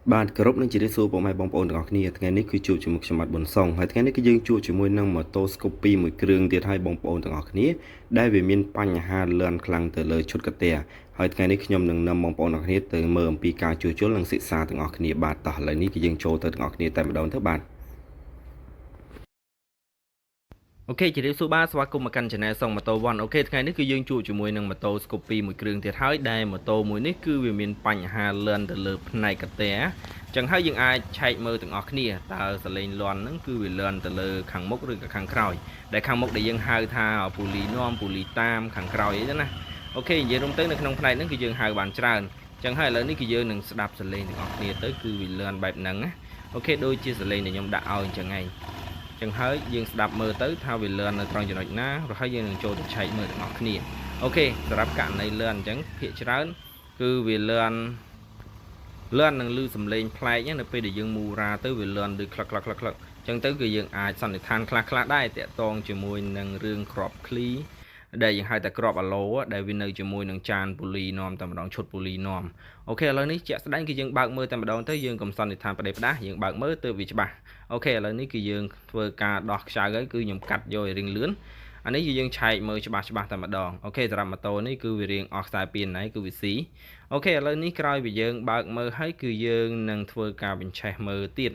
បាទគោរពនឹងជម្រាបសួរពុកម៉ែបងប្អូនទាំងអស់គ្នាថ្ងៃនេះគឺជួបជាមួយខ្ញុំបាទប៊ុនសុងហើយថ្ងៃនេះគឺយើងជួបជាមួយនឹងម៉ូតូ Scoopy មួយគ្រឿងទៀតហើយបងប្អូនទាំងអស់គ្នាដែលវាមានបញ្ហាលឿនខ្លាំងទៅលើឈុតកាតាហើយថ្ងៃនេះខ្ញុំនឹងនាំបងប្អូនទាំងអស់គ្នាទៅមើលអំពីការជួសជុលនិងសិក្សាទាំងអស់គ្នាបាទតោះឥឡូវនេះគឺយើងចូលទៅទាំងអស់គ្នាតែម្ដងទៅបាទ OK ជម្រាបសួរបាទស្វាគមន៍មកកាន់ Channel សុងម៉ូតូ1 OK ថ្ងៃនេះគឺយើងជួបជាមួយនឹងម៉ូតូ Scoopy មួយគ្រឿងទៀតហើយដែលម៉ូតូមួយនេះគឺវាមានបញ្ហាលឿនទៅលើផ្នែកកាតាចឹងហើយយើងអាចឆែកមើលទាំងអស់គ្នាតើសលេងលន់ហ្នឹងគឺវាលឿនទៅលើខាងមុខឬក៏ខាងក្រោយដែលខាងមុខដែលយើងហៅថាពូលីនាំពូលីតាមខាងក្រោយអីទៅណា OK និយាយរួមទៅនៅក្នុងផ្នែកហ្នឹងគឺយើងហៅបានច្រើនចឹងហើយឥឡូវនេះគឺយើងនឹងស្ដាប់សលេងទាំងអស់គ្នាទៅគឺវាលឿនបែបហ្នឹងណា OK ដូចជាសលេងដែលខ្ញុំដាក់ឲ្យអញ្ចឹងឯងចឹងហើយយើងស្ដាប់មើលទៅថាវាលឿននៅត្រង់ចំណុចណារហើយយើងនឹងចូលទៅឆែកមើលទាំងអស់គ្នា OK សម្រាប់ករណីលឿនអញ្ចឹងភាគច្រើនគឺវាលឿនលឿននឹងលឺសំឡេងប្លែកនៅពេលដែលយើងមូរ៉ាទៅវាលឿនដូចក្លឹកក្លឹកក្លឹកក្លឹកអញ្ចឹងទៅគឺយើងអាចសន្និដ្ឋានខ្លះខ្លះដែរតាក់ទងជាមួយនឹងរឿងក្របឃ្លីដែលយើងហៅថាក្របអាឡូដែលវានៅជាមួយនឹងចានពូលីនាំតែម្ដងឈុតពូលីនាំ OK ឥឡូវនេះជាក់ស្ដែងគឺយើងបើកមើលតែម្ដងទៅយើងកុំសន្និដ្ឋានប្រដេផ្ដាស់យើងបើកមើលទៅវាច្បាស់ OK ឥឡូវនេះគឺយើងធ្វើការដោះខ្ចៅហើយគឺខ្ញុំកាត់យកឲ្យរៀងលឿនអានេះគឺយើងឆែកមើលច្បាស់ច្បាស់តែម្ដង OK សម្រាប់ម៉ូតូនេះគឺវារៀងអស់ខ្សែពៀនហើយគឺវាស៊ី OK ឥឡូវនេះក្រោយពីយើងបើកមើលហើយគឺយើងនឹងធ្វើការបញ្ឆេះមើលទៀត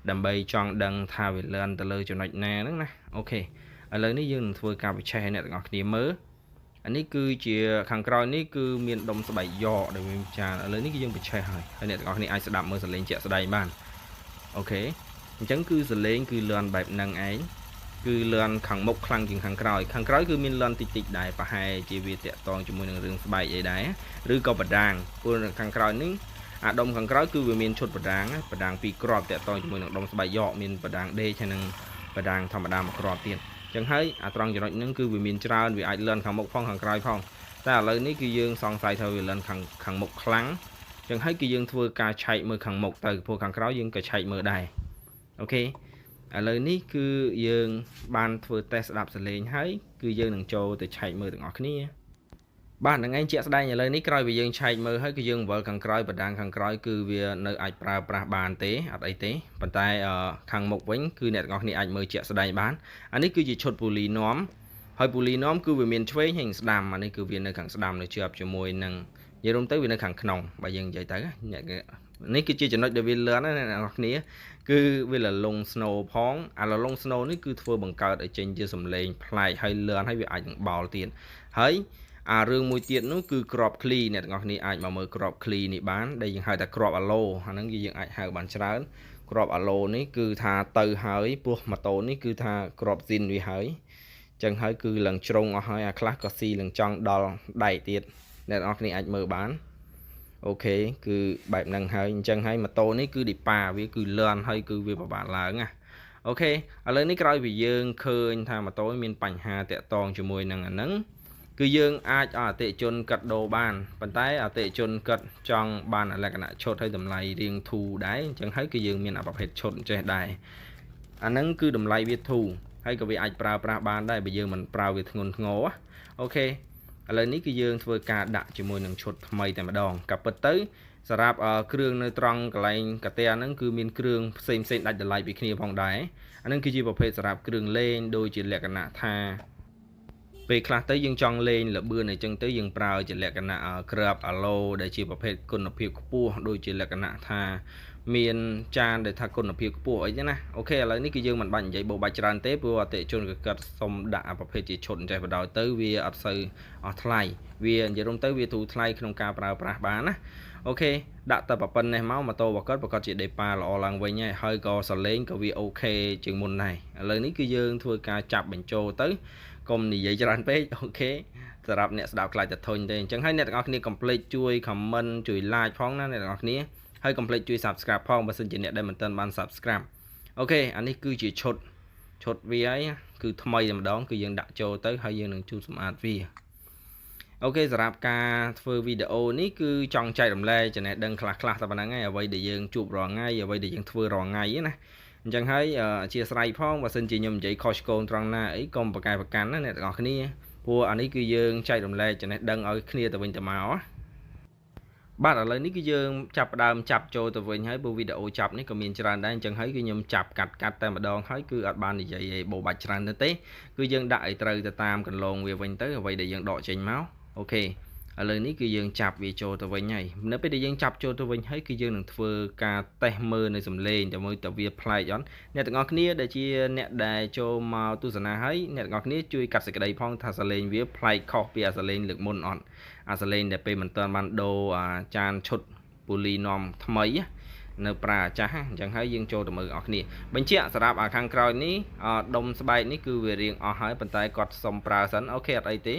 ដើម្បីចង់ដឹងថាវាលឿនទៅលើចំណុចណាហ្នឹងណា OK ឥឡូវនេះយើងនឹងធ្វើការបញ្ឆេះឲ្យអ្នកទាំងអស់គ្នាមើលអានេះគឺជាខាងក្រោយនេះគឺមានដុំស្បែកយកដែលវាចានឥឡូវនេះគឺយើងបញ្ឆេះហើយហើយអ្នកទាំងអស់គ្នាអាចស្ដាប់មើលសលេងជាក់ស្ដែងបាន OK អញ្ចឹងគឺសលេងគឺលឿនបែបហ្នឹងឯងគឺលឿនខាងមុខខ្លាំងជាងខាងក្រោយខាងក្រោយគឺមានលឿនតិចតិចដែរប្រហែលជាវាតាក់តងជាមួយនឹងរឿងស្បែកអីដែរឬក៏បដាងព្រោះខាងក្រោយនេះអាដុំខាងក្រោយគឺវាមានឈុតបដាងបដាងពីរគ្រាប់តាក់តងជាមួយនឹងដុំស្បែកយកមានបដាងដេកហើយនឹងបដាងធម្មតាមួយគ្រាប់ទៀតចឹងហើយអាត្រង់ចំណុចហ្នឹងគឺវាមានច្រើនវាអាចលឿនខាងមុខផងខាងក្រោយផងតែឥឡូវនេះគឺយើងសង្ស័យថាវាលឿនខាងមុខខ្លាំងចឹងហើយគឺយើងធ្វើការឆែកមើលខាងមុខទៅព្រោះខាងក្រោយយើងក៏ឆែកមើលដែរ OK ឥឡូវនេះគឺយើងបានធ្វើតេស្តស្ដាប់សលេងហើយគឺយើងនឹងចូលទៅឆែកមើលទាំងអស់គ្នាបាទនឹងឯងជាក់ស្ដែងឥឡូវនេះក្រោយពីយើងឆែកមើលហើយគឺយើងវិលខាងក្រោយបដាងខាងក្រោយគឺវានៅអាចប្រើប្រាស់បានទេអត់អីទេប៉ុន្តែខាងមុខវិញគឺអ្នកទាំងអស់គ្នាអាចមើលជាក់ស្ដែងបានអានេះគឺជាឈុតពូលីនាំហើយពូលីនាំគឺវាមានឆ្វេងហើយស្ដាំអានេះគឺវានៅខាងស្ដាំនៅជាប់ជាមួយនឹងនិយាយរួមទៅវានៅខាងក្នុងបើយើងនិយាយទៅអ្នកនេះគឺជាចំណុចដែលវាលឿនណាអ្នកនរគ្នាគឺវាលលង snow ផងអាលលង snow នេះគឺធ្វើបង្កើតឲ្យចេញជាសំឡេងប្លែកហើយលឿនហើយវាអាចនឹងបោលទៀតហើយអារឿងមួយទៀតនោះគឺក្របឃ្លីអ្នកទាំងអស់គ្នាអាចមកមើលក្របឃ្លីនេះបានដែលយើងហៅថាក្របអាឡូអាហ្នឹងយើងអាចហៅបានច្រើនក្របអាឡូនេះគឺថាទៅហើយព្រោះម៉ូតូនេះគឺថាក្របស៊ីនវាហើយចឹងហើយគឺឡើងជ្រុងអស់ហើយអាខ្លះក៏ស៊ីឡើងចង់ដល់ដែកទៀតអ្នកទាំងអស់គ្នាអាចមើលបាន OK គឺបែបហ្នឹងហើយអញ្ចឹងហើយម៉ូតូនេះគឺឌីប៉ាវាគឺលឿនហើយគឺវាពិបាកឡើងណា OK ឥឡូវនេះក្រោយពីយើងឃើញថាម៉ូតូមានបញ្ហាតាក់ទងជាមួយនឹងអាហ្នឹងគឺយើងអាចឲ្យអតិជនកាត់ដូរបានប៉ុន្តែអតិជនកាត់ចង់បានលក្ខណៈឈុតឲ្យតម្លៃរៀងធូរដែរអញ្ចឹងហើយគឺយើងមានប្រភេទឈុតចេះដែរអាហ្នឹងគឺតម្លៃវាធូរហើយក៏វាអាចប្រើប្រាស់បានដែរបើយើងមិនប្រើវាធ្ងន់ធ្ងរ OK ឥឡូវនេះគឺយើងធ្វើការដាក់ជាមួយនឹងឈុតថ្មីតែម្ដងកាពិតទៅសម្រាប់គ្រឿងនៅត្រង់កន្លែងកាតាហ្នឹងគឺមានគ្រឿងផ្សេងផ្សេងដាច់តម្លៃពីគ្នាផងដែរអាហ្នឹងគឺជាប្រភេទសម្រាប់គ្រឿងលេងដូចជាលក្ខណៈថាពេលខ្លះទៅយើងចង់លេងលបឿនអីចឹងទៅយើងប្រើជាលក្ខណៈក្របអាឡូដែលជាប្រភេទគុណភាពខ្ពស់ដូចជាលក្ខណៈថាមានចានដែលថាគុណភាពខ្ពស់អីចឹងណា OK ឥឡូវនេះគឺយើងមិនបាច់និយាយបោបាច់ច្រើនទេព្រោះអតិជនក៏គាត់សុំដាក់ប្រភេទជាឈុតចេះបដ ாய் ទៅវាអត់សូវអស់ថ្លៃវានិយាយរួមទៅវាធូរថ្លៃក្នុងការប្រើប្រាស់បានណា OK ដាក់តែប៉ុណ្ណេះមកម៉ូតូរបស់គាត់ប្រកាសជាដេប៉ាល្អឡើងវិញហើយហើយក៏សលេងក៏វា OK ជាងមុនដែរឥឡូវនេះគឺយើងធ្វើការចាប់បញ្ចូលទៅកុំនិយាយច្រើនពេក OK សម្រាប់អ្នកស្ដាប់ខ្លាចតែធុញទេអញ្ចឹងហើយអ្នកទាំងអស់គ្នាកុំភ្លេចជួយ comment ជួយ like ផងណាអ្នកទាំងអស់គ្នាហើយកុំភ្លេចជួយ subscribe ផងបើសិនជាអ្នកដែលមិនទាន់បាន subscribe OK អានេះគឺជាឈុតឈុតវាហើយគឺថ្មីតែម្ដងគឺយើងដាក់ចូលទៅហើយយើងនឹងជូតសម្អាតវា OK សម្រាប់ការធ្វើវីដេអូនេះគឺចង់ចែករំលែកចំណេះដឹងខ្លះៗតែប៉ុណ្្នឹងឯងអ្វីដែលយើងជួបរាល់ថ្ងៃអ្វីដែលយើងធ្វើរាល់ថ្ងៃណាអញ្ចឹងហើយអធិស្ឋានផងបើសិនជាខ្ញុំនិយាយខុសឆ្គងត្រង់ណាអីកុំប្រកែប្រកាន់ណាអ្នកទាំងអស់គ្នាព្រោះអានេះគឺយើងចែករំលែកចំណេះដឹងឲ្យគ្នាទៅវិញទៅមកណា បាទឥឡូវនេះគឺយើងចាប់ផ្ដើមចាប់ចូលទៅវិញហើយព្រោះវីដេអូចាប់នេះក៏មានច្រើនដែរអញ្ចឹងហើយគឺខ្ញុំចាប់កាត់កាត់តែម្ដងហើយគឺអត់បាននិយាយអីបោបាច់ច្រើនទេគឺយើងដាក់ឲ្យត្រូវទៅតាមកន្លងវាវិញទៅអ្វីដែលយើងដកចេញមក OK ឥឡូវនេះគឺយើងចាប់វាចូលទៅវិញហើយនៅពេលដែលយើងចាប់ចូលទៅវិញហើយគឺយើងនឹងធ្វើការតេស្តមើលនៅសំឡេងតែមើលតើវាប្លែកអត់អ្នកទាំងអស់គ្នាដែលជាអ្នកដែលចូលមកទស្សនាហើយអ្នកទាំងអស់គ្នាជួយកាត់សេចក្តីផងថាសំឡេងវាប្លែកខុសពីអាសំឡេងលើកមុនអត់អាសំឡេងដែលពេលមិនទាន់បានដូរអាចានឈុតពូលីនាំថ្មីនៅប្រាអាចាស់អញ្ចឹងហើយយើងចូលទៅមើលអស់គ្នាបញ្ជាក់សម្រាប់អាខាងក្រោយនេះដុំស្បែកនេះគឺវារៀងអស់ហើយប៉ុន្តែគាត់សុំប្រើសិន OK អត់អីទេ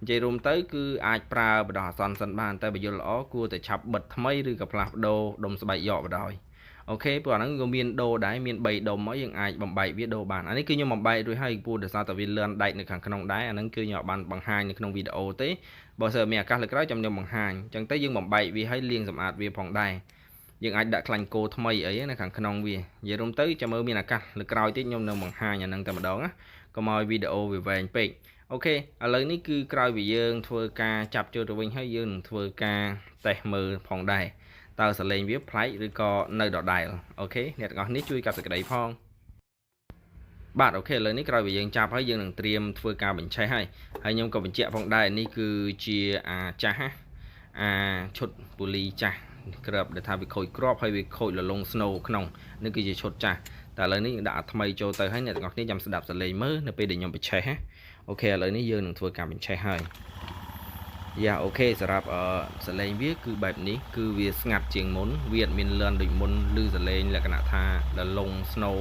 និយាយរួមទៅគឺអាចប្រើបដោះអាសន្នសិនបានតែបើយល់ល្អគួរតែឆាប់បិទថ្មីឬក៏ផ្លាស់ប្ដូរដុំស្បែកយកបណ្ដោយ OK ព្រោះអាហ្នឹងក៏មានដូរដែរមាន3ដុំមកយើងអាចបំបែកវាដូរបានអានេះគឺខ្ញុំបំបែករួចហើយព្រោះដោយសារតែវាលឿនដែកនៅខាងក្នុងដែរអាហ្នឹងគឺខ្ញុំអត់បានបង្ហាញនៅក្នុងវីដេអូទេបើសិនមានឱកាសលើកក្រោយចាំខ្ញុំបង្ហាញអញ្ចឹងទៅយើងបំបែកវាឲ្យលាងសម្អាតវាផងដែរយើងអាចដាក់ខ្លាញ់គោថ្មីអីនៅខាងក្នុងវានិយាយរួមទៅចាំមើលមានឱកាសលើក្រោយទៀតខ្ញុំនឹងបង្ហាញអាហ្នឹងតែម្ដងណាកុំឲ្យវីដេអូវាវែងពេក OK ឥឡូវនេះគឺក្រោយពីយើងធ្វើការចាប់ចូលទៅវិញហើយយើងនឹងធ្វើការតេស្តមើលផងដែរតើសលេងវាប្លែកឬក៏នៅដដែល OK អ្នកទាំងអស់នេះជួយកាត់សេចក្តីផងបាទ OK ឥឡូវនេះក្រោយពីយើងចាប់ហើយយើងនឹងត្រៀមធ្វើការបញ្ឆេះហើយហើយខ្ញុំក៏បញ្ជាក់ផងដែរនេះគឺជាអាចាស់អាឈុតពូលីចាស់ក្របដែលថាវាខូចក្របហើយវាខូចលលង snow ក្នុងនេះគឺជាឈុតចាស់តែឥឡូវនេះដាក់ថ្មីចូលទៅហើយអ្នកទាំងអស់គ្នាចាំស្ដាប់សលេងមើលនៅពេលដែលខ្ញុំបញ្ឆេះណា OK ឥឡូវនេះយើងនឹងធ្វើការបញ្ឆេះហើយយ៉ា OK សម្រាប់អឺសលេងវាគឺបែបនេះគឺវាស្ងាត់ជាងមុនវាអត់មានលឿនដូចមុនឬសលេងលក្ខណៈថាលលង snow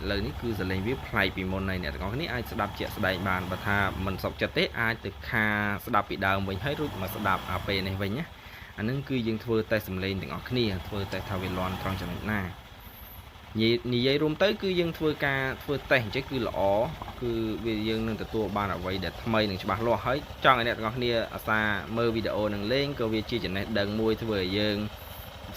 ឥឡូវនេះគឺសលេងវាប្លែកពីមុនហើយអ្នកទាំងអស់គ្នាអាចស្ដាប់ជាក់ស្ដែងបានបើថាមិនសុខចិត្តទេអាចទៅខាស្ដាប់ពីដើមវិញហើយរួចមកស្ដាប់អាពេលនេះវិញណាអានឹងគឺយើងធ្វើតេស្តសំឡេងទាំងអស់គ្នាធ្វើតេស្តថាវាលាន់ត្រង់ចំណុចណានិយាយរួមទៅគឺយើងធ្វើការធ្វើតេស្តអញ្ចឹងគឺល្អគឺវាយើងនឹងទទួលបានអ្វីដែលថ្មីនិងច្បាស់លាស់ហើយចង់ឲ្យអ្នកទាំងអស់គ្នាអាសាមើលវីដេអូនឹងលេងក៏វាជាចំណេះដឹងមួយធ្វើឲ្យយើង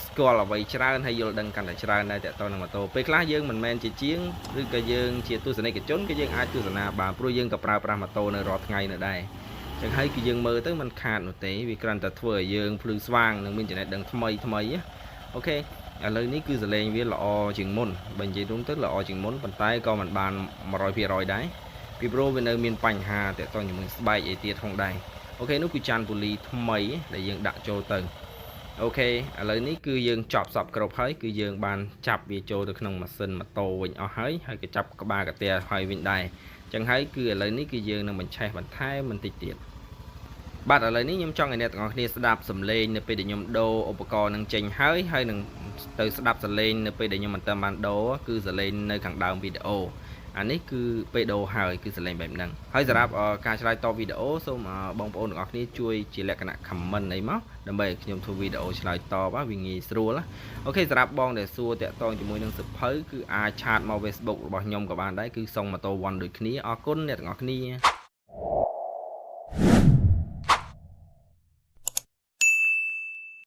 ស្គាល់អ្វីច្រើនហើយយល់ដឹងកាន់តែច្រើនដែរតើតនឹងម៉ូតូពេលខ្លះយើងមិនមែនជាជាងឬក៏យើងជាទស្សនិកជនក៏យើងអាចទស្សនាបានព្រោះយើងក៏ប្រើប្រាស់ម៉ូតូនៅរាល់ថ្ងៃនៅដែរចឹងហើយគឺយើងមើលទៅมันខាតនោះទេវាគ្រាន់តែធ្វើឲ្យយើងភ្លឺស្វាងនិងមានចំណេះដឹងថ្មីថ្មី OK ឥឡូវនេះគឺសលេងវាល្អជាងមុនបើនិយាយរួមទៅល្អជាងមុនប៉ុន្តែក៏មិនបាន100%ដែរពីព្រោះវានៅមានបញ្ហាតាក់ទងជាមួយស្បែកអីទៀតផងដែរ OK នោះគឺចានពូលីថ្មីដែលយើងដាក់ចូលទៅ OK ឥឡូវនេះគឺយើងចប់សពគ្រប់ហើយគឺយើងបានចាប់វាចូលទៅក្នុងម៉ាស៊ីនម៉ូតូវិញអស់ហើយហើយក៏ចាប់ក្បាលកាទែហើយវិញដែរអញ្ចឹងហើយគឺឥឡូវនេះគឺយើងនឹងបញ្ឆេះបន្ថែមបន្តិចទៀតបាទឥឡូវនេះខ្ញុំចង់ឲ្យអ្នកទាំងអស់គ្នាស្ដាប់សំឡេងនៅពេលដែលខ្ញុំដូរឧបករណ៍នឹងចេញហើយហើយនឹងទៅស្ដាប់សំឡេងនៅពេលដែលខ្ញុំមិនទាន់បានដូរគឺសំឡេងនៅខាងដើមវីដេអូអានេះគឺពេលដូរហើយគឺសំឡេងបែបហ្នឹងហើយសម្រាប់ការឆ្លើយតបវីដេអូសូមបងប្អូនទាំងអស់គ្នាជួយជាលក្ខណៈ comment អីមកដើម្បីឲ្យខ្ញុំធ្វើវីដេអូឆ្លើយតបវាងាយស្រួល OK សម្រាប់បងដែលសួរតាក់ទងជាមួយនឹងសភៅគឺអាច chat មក Facebook របស់ខ្ញុំក៏បានដែរគឺសុងម៉ូតូ1ដូចគ្នាអរគុណអ្នកទាំងអស់គ្នា។